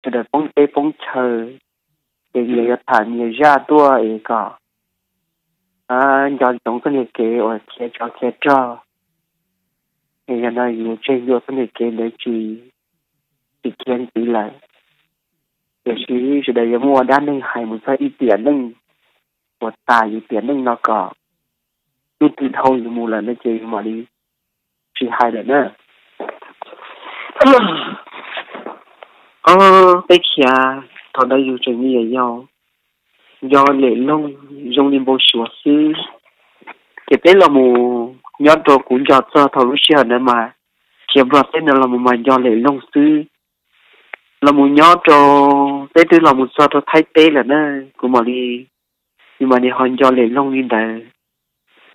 sawv daws poob teb poob chaw, ces nyias yuav tham nyias zaj tuaj es kom nco ntsoov txoj niag kev uas khiav tsov khiav rog. Es yog no yus tseg yuav txoj niag kev ntawd tsis, tsis khiav ntxiv lawm, tiam sis sawv daws yuav muaj ua dab neeg hais mus txog ib tiam neej uas tas yus tiam neej no kom hnub twg dhau yus mus lawm no ces yus mam li tsis hais lawm na. Ob peb khiav thaum ntawd yus tseem me nyuam yaus, nco lem loog zoo li npau suav xwb. Ces peb los mus nyob rau, kuv nco txog thaum lub sij hawm ntawd mas khiav Nplog teb no los mus mas nco lem loog xwb. Los mus nyob rau, peb twb los mus txog rau Thaib teb lawm na, kuv mam li, yus mam li ho nco lem loog li ntawd.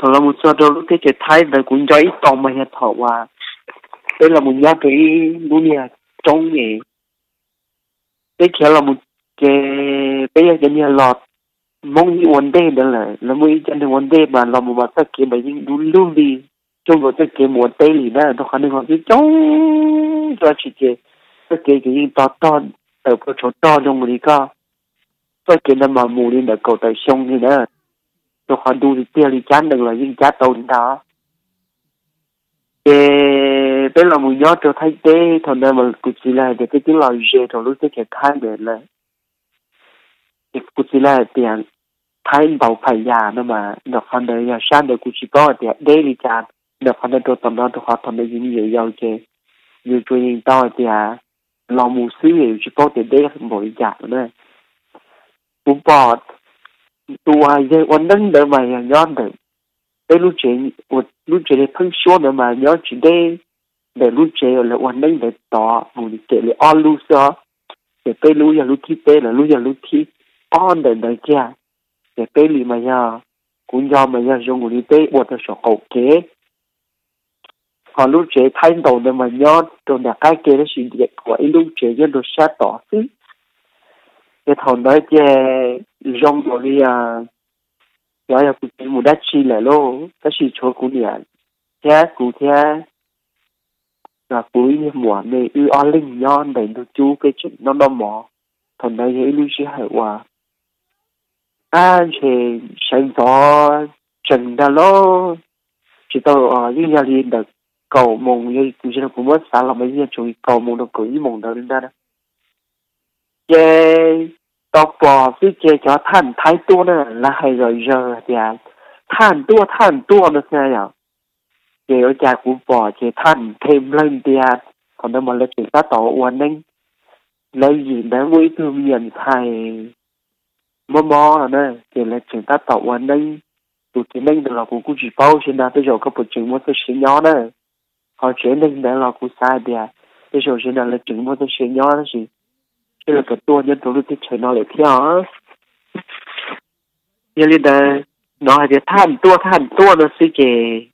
Thaum los mus txog rau lub teb chaws Thaib ntawd kuv nco ib tau mas yog thaum uas peb los mus nyob rau ib lub niag roob es peb khiav los mus, ces peb yog cov niag los Hmoob yeej ua ntej ntawd lawm, lawv muaj ib co neeg ua ntej mas los mus mas txoj kev mas yeej dub lug li, cuag nkaus txoj kev mus ua teb li na, rau qhov neeg los coob coob tsis ces txoj kev ces yeej to tog, tawm plaws tshauv rog zoo li koj. Txoj kev ntawd mas mus li ntawm kaum tawm xyoo li na, rau qhov du li tiag li cab nees los yeej cab tau li ntawd. Ces peb los mus nyob rau Thaib teb, thaum ntawd mas kuv txiv lawv hais tias peb twb los ze rau lub teb chaws Thaib ntawd lawm. Ces kuv txiv lawv hais tias Thaib ntaus Phas Yas no mas, ntawm qhov ntawd yog sab ntawd kuv tsis paub hais tias deb li cas ntawm qhov ntawd rau tom no, rau qhov thaum ntawd yus me nyuam yaus ces yus tsuas yeej tau hais tias los mus xwb, yus tsis paub tias deb npaum li cas na. Kuv pom tus uas yawg ua neeb ntawd mas yog nyob ntawm peb lub tsev, lub tsev li pheeb suab ntawd mas nyob tsis deb ntawm lub tsev uas lawv ua neeb ntawd tod mus li, kem li ob lub xwb os. Ces peb lub yog lub thib peb, lawv lub yog lub thib ob ntawm ntawd kiag. Ces peb li mas yog, kuv nco mas yog zoo nkaus li peb ua rau saum qaum kev. Ho lub tsev Thaib ntaus ntawd mas nyob rau nram qab ke tab sis diam kuam ib lub tsev nyob rau sab tod xwb. Ces thaum ntawd ces zoo nkaus li xyov yog kuv txiv mus dab tsi lawm lauj, tab sis tshuav kuv niam thiab kuv thiab kuv ib niag muam me wb ob leeg nyob ntais ntug cub peb tseem noj noj mov. Thaum ntawd yog ib lub sij hawm uas ab ntshe sawv ntxov tsees ntag lauj, tsis tau, yeej yog li ntawm kaum moos, yog kuv tsis, kuv muab xav los mas yeej yog tsaus li kaum moos rau kaum ib moos ntawd li ntag. Ces tau pom xwb ces cov thaj Thaib tuaj na, lawv hais zom zaws tias thaj tuaj, thaj tuaj no xwb yom. Ces ua cas kuv pom ces thaj them nplawg ntias, thaum ntawd mas lawv tseem tab tom ua neeb, lawv yim ntawd muaj ib tug me nyuam ntxhais mob mob no na, ces lawv tseem tab tom ua neeb. Tus txiv neeb ntawd los kuv kuj tsis paub, sawv daws tej zaum koj puas tseem muaj txoj sia nyob na. Ho tsev neeg ntawd los kuv xav hais tias tej zaum sawv daws lawv tseem muaj txoj sia nyob tab sis seb lawv puas tuaj nyob rau lub teb chaws no lawm thiab os. Yog li ntawd, hnov hais tias thaj tuaj, thaj tuaj no xwb ces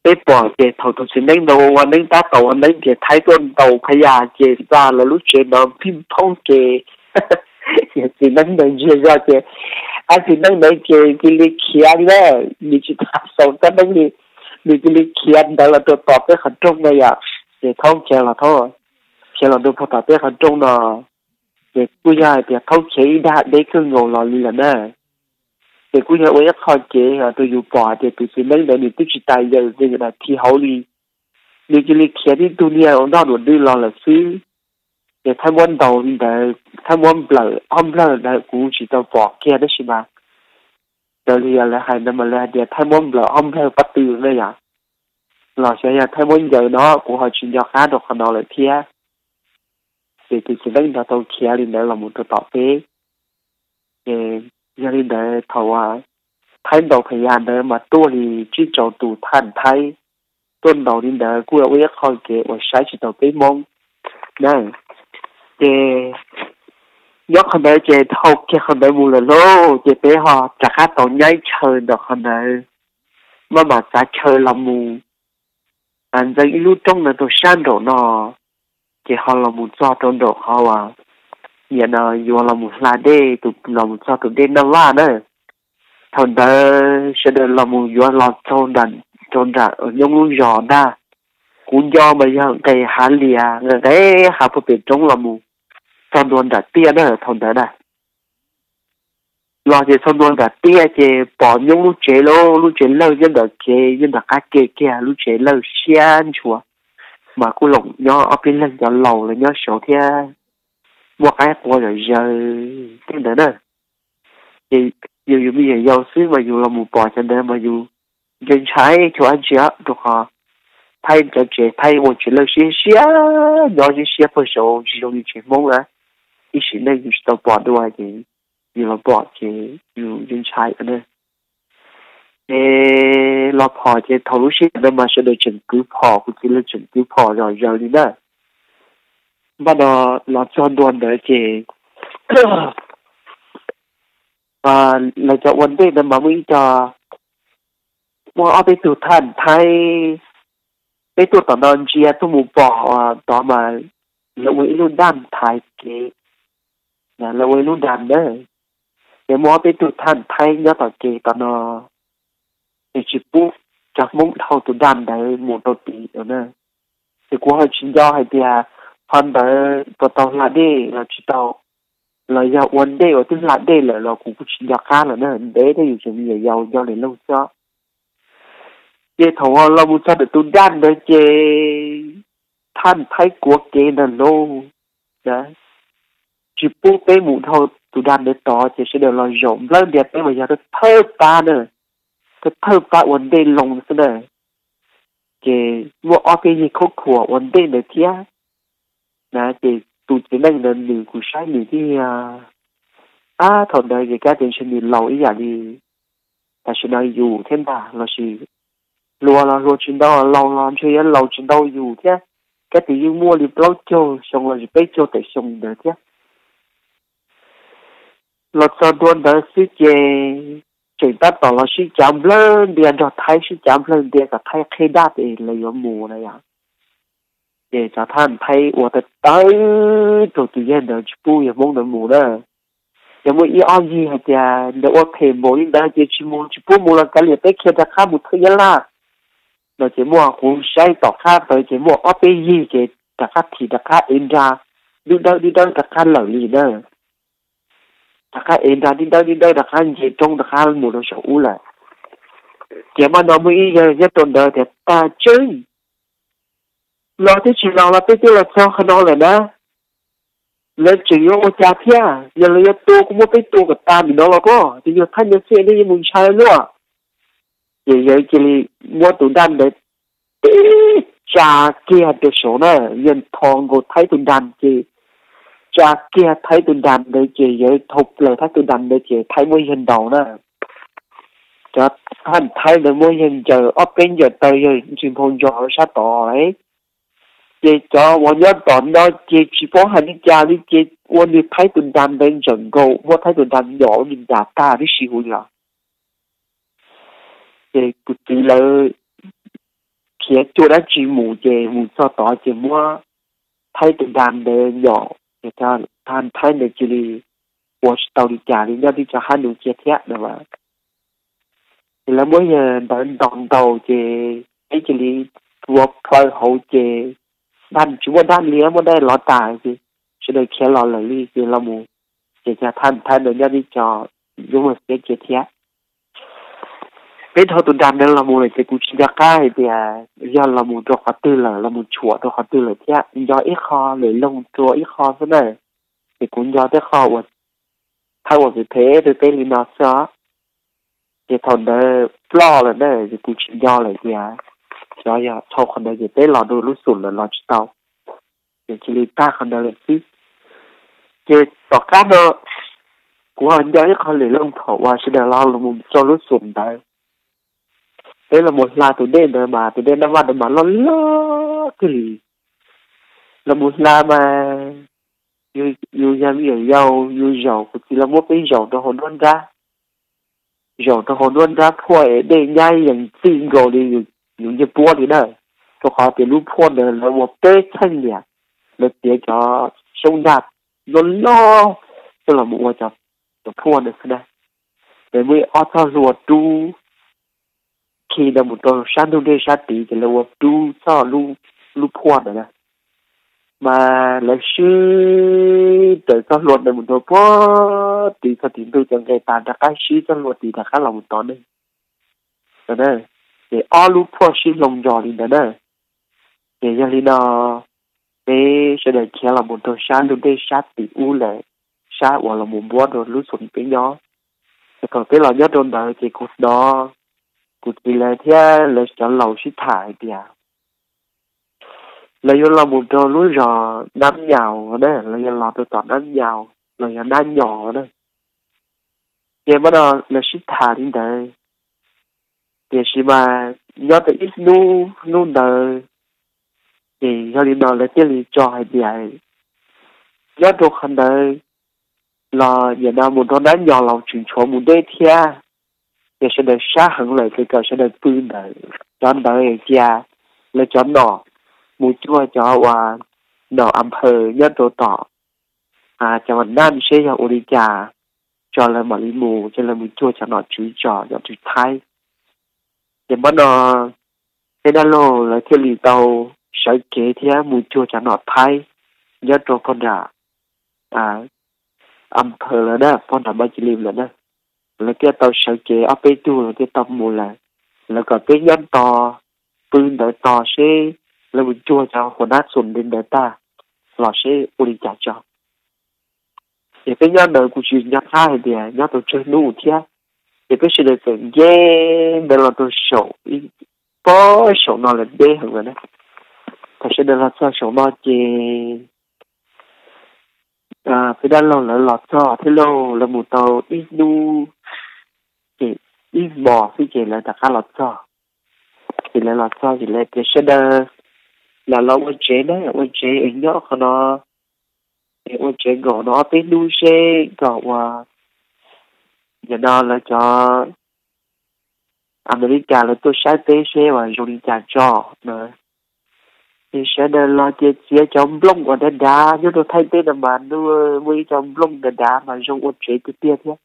peb pom ces thaum tus txiv neeb ntawd ua ua neeb, tab tom ua neeb ces Thaib tuaj ntaus Phas Yas ces xa lawv lub tsev ntawd phij phoob ces txiv neeb ntawd ntsiag zog ces, ab txiv neeb ntawd ces cia li khiav li na, nws tsis tas xaus rab neeb li, nws cia li khiav ntawd los rau tom peb qhov rooj no yom. Ces thaub khiav los, thaub khiav los rau puag tom peb qhov rooj no, ces kuj yog hais tias thaub khiav ib dag deb kawg nkaus los li lawm na. Ces kuj yog ua ib qho kev rau yus pom hais tias tus txiv neeb ntawd nws twb tsis tas yaws ces nws lam khi hauv li, nws cia li khiav tib tug niag ua nroj duav dwb los lawm xwb. Ces Thaib muab ntaus li ntawd, Thaib muab nplawm ob nplawg ntawd kuv tsis tau pom kiag tab sis mas raws li lawv hais ntawd mas lawv hais tias Thaib muab nplawm ob nplawg pob tw na yom, los xyov yog Thaib muab ncaws no kuv ho tsis nco qab rau qhov no lawm thiab. Ces tus txiv neeb ntawd tau khiav li ntawd los mus rau tom peb. Ces yog li ntawd thaum uas Thaib ntaus Phas Yas ntawd mas tuaj li tsib rau tus thaj Thaib tuaj ntaus li ntawd kuj ua ib qho kev uas saib tsis taus peb Hmoob na. Ces nyob qhov ntawd ces dhau kiag qhov ntawd mus lawm lauj, ces peb ho rov qab tau nyaib chaw ntawm qhov ntawd, maj mam txav chaw los mus ntxeev ib lub roob ntawd rau sab nraum no, ces ho los mus txog rau nraum qhov uas niam no yuav los mus hla dej, tus los mus txog tus dej Naj Vaj na. Thaum ntawd sawv daws los mus yuav los txog rau nram Nyoob lub zos ntag. Kuv nco mas yog nqes hav lias, nqes hav puag pem roob los mus txog txog ntua nram tiaj na thaum ntawd na. Los ces txog ntua nram tiaj ces pom nyoob lub tsev, lub tsev lawj nyob ntawm kev, nyob ntawm qab ke kiag, lub tsev lawj siab ntshua, mas kuj los nyob ob peb leeg cov laus los nyob saud thiab, muaj qaib qua zom zaws tej ntawd na. Ces yus yus me nyuam yaus xwb mas yus los mus pom cov ntawd mas yus ntshai ntshai, tsis ua dab tsi, rau qhov Thaib cov tsev Thaib ua tsev lawj siab siab, nyob siab siab pawg saud tsis zoo li tsev Hmoob na. Ib sim neej yus tsis tau pom dua ces yus los pom ces yus ntshai na. Ces los phom ces thaum lub sij hawm ntawd mas sawv daws tseem kwv phom, kuv txiv lawv tseem kwv phom zom zaws li na. Npaj no los txog ntua ntawd ces lawv cov ua ntej ntawd mas muaj ib co, muaj ob peb tug thaj Thaib, peb tuaj tom no ntsia tuaj mus pom tod mas lawv ua ib lub daj thaiv kev, lawv ua ib lub dam ntawd, ces muaj ob peb tug thaj Thaib nyob tom kev tom no, ces tsis pub cov Hmoob dhau tus dam ntawd mus rau tid na. Ces kuv ho tsis nco hais tias qhov ntawd puas tau hla dej los tsis tau, los yog ua ntej uas twb hla dej lawm los kuv kuj tsis nco qab lawm na, ntev thiab yus tseem me nyuam yaus nco lawm lauj xwb. Ces thaum los mus txog ntawm tus dam ntawd ces thaj Thaib kuav kev ntag lauj, tsis pub peb mus dhau tus dam ntawd tod ces sawv daws los zaum nplawb ntias peb mas yog thawj pab na, thawj pab ua ntej loo xwb na. Ces muaj ob peb yig khaub khuam ua ntej ntawd thiab na. Ces tus txiv neej ntawd nws kuv saib nws thiab, ab thaum ntawd ces kab tias ntshe nws laus ib yam li tam sim no yus thiab ntag, lossis hluas los hluas tsis ntau, laus los ntshe yuav laus tsis ntau yus thiab, kab tias yeej muaj li plaub caug xyoo lossis peb caug tawm xyoo ntawd thiab. Los txog ntua ntawd xwb ces tseem tab tom los sib cav nplawg ntias nrog Thaib, sib cav nplawg ntias kom Thaib qheb daj es lawv yuav mus na yom. Ces cov thaj Thaib ua tawv tawv rau tus yawg ntawd tsis pub yawg Hmoob ntawd mus na. Ces muaj ib ob yig hais tias ntawd ua phem npaum li ntawd ces tsis mus, tsis pub mus los kav liam peb khiav rov qab mus thawj Nyab Laj no. Ces muaj, kuv saib tom qab ntawd ces muaj ob peb yig ces rov qab thim rov qab ev nra dub dawb dub dawb rov qab lawm li na. Rov qab ev nra dub dawb dub dawb rov qab nce roob rov qab mus rau saum ub lawm. Ces mas no muaj ib yawg nyob rau ntawd tias, tag tseeb, los thiab tsis los los peb twb los txog qhov no lawm na, lawv tseem yuav ua cas thiab? Yog lawv yuav tua kuj muab peb tua kom tas nim no los pob, ces yog thaj nyuag xwb nej yuav mus ntshai luaj. Ces yawg cia li muab tus daj ntawd tib tsa kiag rau saud na, yawg tho nkaus Thaib tus daj ces tsa kiag Thaib tus daj ntawd ces yawg thau plaws Thaib tus daj ntawd ces Thaib muab yawg ntaus na. Cov thaj Thaib ntawd muab yawg ncaws ob peb ncaws taw, yawg ntsis nphau ntsos sab tod. Ces cov uas nyob tom no ces tsis paub hais li cas li ces ua nws Thaib tus daj ntawd ntseem nkaus, muab Thaib tus daj nyom ua nws ntas tag tib si huv li os. Ces kuv txiv lawv khiav cuag dab tsi mus ces mus txog tod ces muab Thaib tus daj ntawd nyom, ces thaj Thaib ntawd cia li ua tsis tau li cas li, nyob tib co hab nus cia thiab no. Ces lawv muab yawg ntawd ntaus ntaus ces peb cia li ua plaws hauv ces daj tsis muaj daj li, muaj daj lov tas ces sawv daws khiav los lawm li ces los mus, ces cov thaj Thaib ntawd nyob tib co yuav mus xiab cia thiab. Peb dhau tus daj ntawd los mus lawm ces kuv tsis nco qab hais tias yog los mus rau qhov twg lawm, los mus tshuam rau qhov twg lawm thiab, nco ib qho lawm loog rua ib qho xwb na. Ces kuv nco tej qho uas Thaib ua phem phem rau peb li no xwb os. Ces thaum ntawd ploj lawm na, ces kuv tsis nco lawm tias xyov yog dhau qhov ntawd ces peb los rau lub xum lawm los tsis tau, ces cia li tag qhov ntawd lawm xwb. Ces tom qab no kuv ho nco ib qho lwm loog thaum uas sawv daws los los mus rau lub xum ntawd, peb los mus hla tus dej ntawd mas tus dej Naj Vaj ntawd mas loj loj kawg li. Los mus hla mas yus yog me nyuam yaus yus zaum, kuv txiv los muab peb zaum rau hauv nruab nrab, zaum rau hauv nruab nrab phuaj es dej nyab yees txij nkaus li yus ncej puab li na, rau qhov tias lub phuaj ntawd lawv ua peb txheej liam, lawv tiav cov xyoob ntaj loj loj coj los mus ua cov phuaj ntawd xwb na. Lawv muaj ib ob txoj hlua rub khi ntawd mus rau sab ntug dej sab tid ces lawv ua rub txoj lub phuaj ntawd na. mas lawv sib raws txoj hlua ntawd mus rau puag tim txog tim ntuj, cov nqes tas rov qab sib txoj hlua tid rov qab los mus tom neeg. Ces ob lub phuaj sib hloov zos li ntawd na. Ces yog li no, peb sawv daws khiav los mus rau sab ntug dej sab tim ub lawm, sab uas los mus npuab rau lub xum peb nyob. Ces thaum peb los nyob rau ntawd ces kuv hnov kuv txiv lawv thiab lawv cov laus sib tham hais tias lawv yuav los mus rau lub zos Nab Nyaus na, lawv yuav los rau tom Nab Nyaus los yog Nab Nyos na. Ces mas no lawv sib tham li ntawd, tiam sis mas nyob tau ib hnub hnub ntawd, ces yog li no lawv thiaj li tso hais tias nyob rau qhov ntawd los yam no mus rau Nab Nyos los tseem tshuav mus deb thiab, ces sawv daws sab heev lawm ces kom sawv daws pw ntawm cov ntawd cia lawv cov nom mus cuag cov uas nom a phaw nyob rau tom cov uas nab seb yog ua li cas, tso lawv mam li mus, ces lawv mus cuag cov nom tswv tso, nom tswv Thaib. Ces mas no peb dab laug lawv thiaj li tau sawv kev thiab mus cuag cov nom Thaib nyob rau pog nram a phaw lawm na, pog nram Npaj Cia Li lawm na. Lawv thiaj tau sawv kev ob peb tug, lawv thiaj tau mus lawm. Lawv kom peb nyob tos, pw ntawd tos seb lawv mus cuag cov huas nab xum li ntawd tag los seb ua li cas tso. Ces peb nyob ntawd kuv tsis nco qab hais tias nyob tau tsawg hnub thiab, ces peb sawv daws txawm nce ntawd los rau saum, pog saum no lawm deb heev lawm na. Thaum sawv daws los txog saum no ces peb dab laug lawv los txog thiab lauj, lawv mus tau ib hnub, ces ib hmos xwb ces lawv rov qab los txog. Ces lawv los txog ces lawv tias sawv daws lam los ua tsev na, ua tsev es nyob qhov no, es ua tsev nkaum no ob peb hnub seb kom ua, nim no lawv cov Amelikas lawv tuaj saib peb seb uas zoo li cas tso na. Ces sawv daws los ces txiav cov nplooj uas dav dav, nyob rau Thaib teb no mas muaj ib co nplooj dav dav mas zoo ua tsev tiag tiag thiab.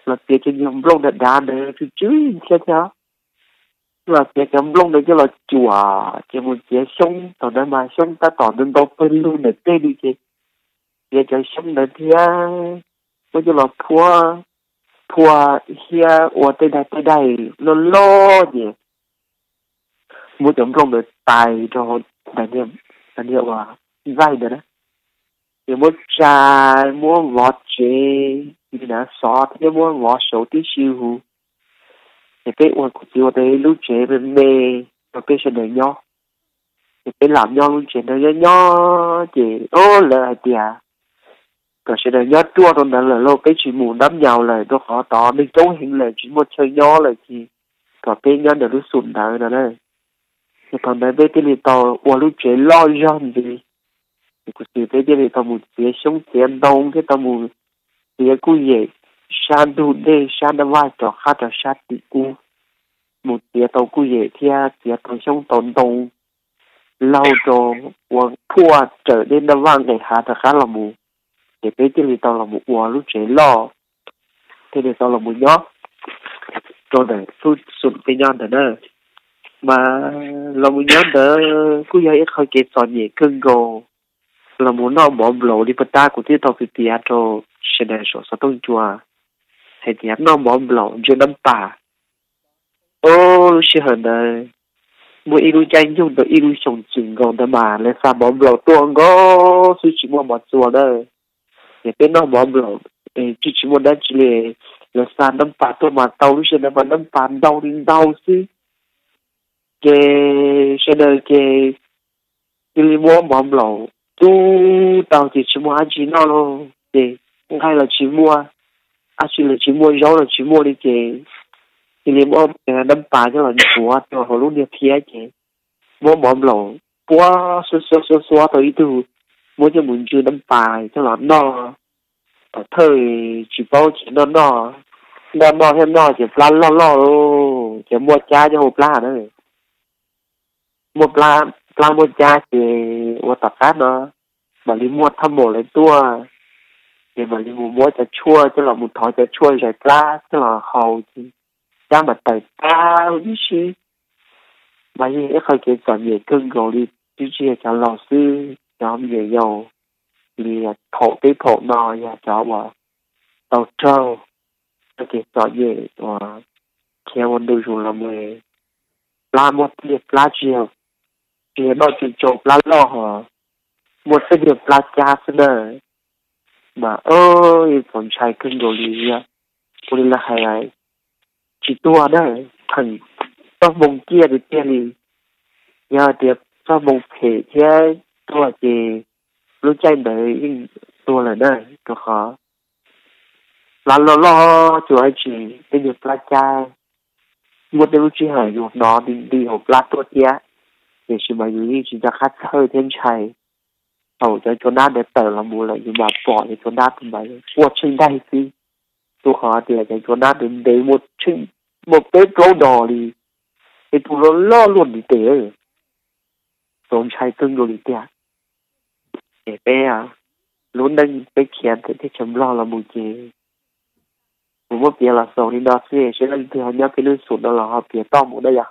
Los txiav cov nyuag nplooj dav dav ntawd tsw tsw thiab thiab. Los txiav cov nplooj ntawd coj los cuam ces mus txiav xyoob, thaum ntawd mas xyoob tab tom ntau ntau pawg lug ntawm tej li ces txiav cov xyoob ntawd thiab muab coj los phua, phua thiab ua tej daim tej daim loj loj ces muab cov nplooj ntawd tais rau hauv daim niag uas zaij ntawd na, ces muab tsa, muab vov tsev li na, xov thiab muab vov saud tib si huv. Ces peb ua, kuv txiv ua tau ib lub tsev me me rau peb sawv daws nyob. Ces peb lam nyob lub tsev ntawd nyob nyob ces o lawv hais tias kom sawv daws nyob ruaj rau ntawd lawm lauj, peb tsis mus Nab Nyaus lawm rau qhov tod neeg coob heev lawm tsis muaj chaw nyob lawm ces kom peb nyob ntawm lub xum ntawd no na. Ces thaum ntawd peb thiaj li tau ua lub tsev loj zog ntxiv. Ces kuv txiv peb thiaj li tau mus txiav xyoob txiav ntoo thiab tau mus txiav kuj yem sab ntug dej sab nab vaj rov qab rau sab tim ub, mus txiav tau kuj yem thiab txiav tau xyoob tau ntoo laug rau ua phuaj raws dej nab vaj nqes hav rov qab los mus. Ces peb thiaj li tau los mus ua lub tsev loj, thiaj li tau los mus nyob rau ntawm lub xum peb nyob ntawd na. Mas los mus nyob ntawd kuj yog ib qho kev txom nyem kawg nkaus. Los mus noj mov nplaum li puag ta kuv twb tau piav piav rau sawv daws saum xov tooj cua hais tias noj mov nplaum ntsw nab pas. Ob lub sij hawm ntawd muaj ib lub caij nyoog rau ib lub xyoo txwm nkaus ntawd mas lawv xa mov nplaum tuaj nkaus xwb tsis muaj mov txua na. Ces peb noj mov nplaum, tsis tsis muaj dab tsi li, lawv xa nab pas tuaj mas tau lub sij hawm ntawd mas nab pas ntau li ntau xwb. Ces sawv daws ces cia li muab mov nplaum tub tau ces tsis muaj dab tsi noj lauj, ces nqaij los tsis muaj, dab tsi los tsis muaj, zaub los tsis muaj li ces cia li muab nab pas coj los ntxuav rau hauv lub niag phiab ces muab mov nplaum puab xuab xuab xuab xuab tau ib tug, muab coj mus ntsw nab pas coj los noj. Tom thawj tsis paub ces noj noj, noj noj thiab noj ces plab loj loj lauj, ces muaj cab nyob hauv plab na. Muaj plab, plab muaj cab ces ua tom qab no mam li muaj thaj maum lawv tuaj, ces mam li mus muab cov tshuaj coj los mus thov cov tshuaj zais plab coj los haus ces cab mam tawm tag huv tib si. Mas yog ib qho kev txom nyem kawg nkaus li, twb tsis yog cov laus xwb, cov me nyuam yaus li thaum teb thaum no yog cov uas tau raug txoj kev txom nyem uas khiav ua ntu zus los mus, plab muaj tej niag plab tsis yog, tsis yog noj tsis tsau plab loj hos, muaj tej niag plab cab xwb na. Mas yeej txaus ntshai kawg nkaus li, yog ua li lawv hais tsis tuag na, pheej txoj hmoo ciaj tiag tiag li. Yog tias txoj hmoo phem thiab tuag ces lub caij ntawd yeej tuag lawm na, rau qhov plab loj loj cuag dab tsi, tej niag plab cab. Muaj tej lub sij hawm yus hnov nti nti hauv plab tuaj thiab, tiam sis mas yus yeej tsis nco qab txhawj thiab ntshai. Thaum cov cua nab ntawd tawm los mus lawm yus mam pom cov cua nab tus mas quaj tsheej ntaig xwb, rau qhov tias cov cua nab ntawd ntev muaj tsheej, muaj peb plaub dos li, tej tug loj loj luaj ntiv tes, txaus ntshai kawg nkaus li tiag. Es peb lub neej peb khiav ntawm teb chaws Nplog los mus ces kuv muab piav los xaus li no xwb, seb leej twg ho nyob peb lub xum no los ho piav toj mus na yog.